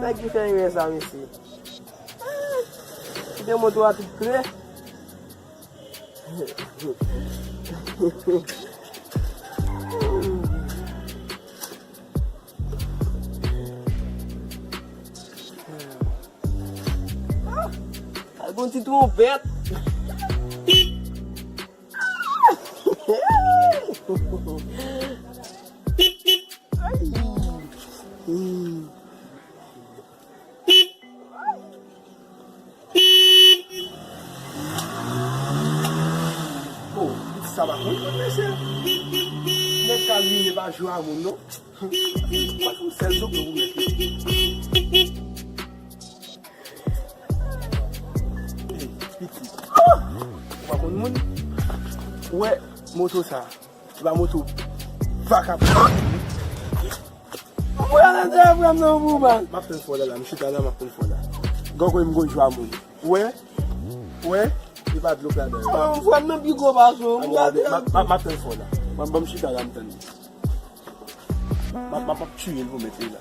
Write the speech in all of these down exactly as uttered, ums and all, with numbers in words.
Nèg ki fè erè sa, mesye. Kite moto a tout kle. Al gon ti twonpèt. Oh, sa pa konn konn mesye. Nèg ka vini pa jwe a moun non. Pa konn sèl zo pou mete. Ey, piti. Ou pa konn moun? Ou wè moto sa? Se pa moto vakabon. Mwen antre frè m nan pou bal. M ap tann fò la la, m chita la, m ap tann fò la. Gògòy m gon jwa moun. Ou wè? Ou wè? Li pa dlo k ladan. Frè m nan pi gwo pase w. M ap tann fò la. Ban m chita la, m tann li. M ap, m ap, m ap tiye l pou mete la.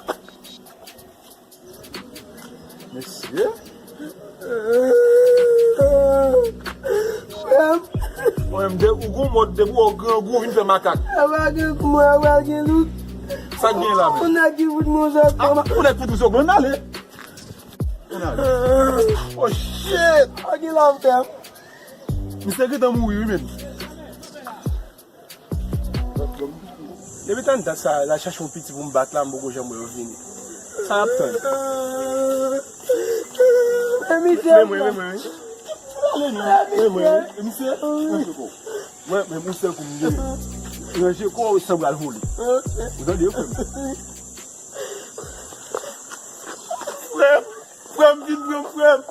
Mesye. Frè m. Mwen, m de, ou gon mòd depi w grangou, ou vin fè makak. Sa pa gen kouman, sa pa gen lout. Sa k gen la menm? Yon nèg ki fout mwen zòt. Ah, yon nèg fout ou zòt, ann ale. Ann ale. Oh shit! Sa gen la, frè m? Misye gentan mouri, wi, menm. Depi tann dat sa, l al chache yon piti pou m bat la, m poko janm wè yo vini. Sa y ap tann? Men misye. Men mwen, men mwen, wi. Men mwen, wi. Misye, ranje kò w. Mwen, men yon sèl kou m gen. Ranje kò w, san pral vole. Ou tande, frè m? Frè m, frè m, vin pran m, frè m.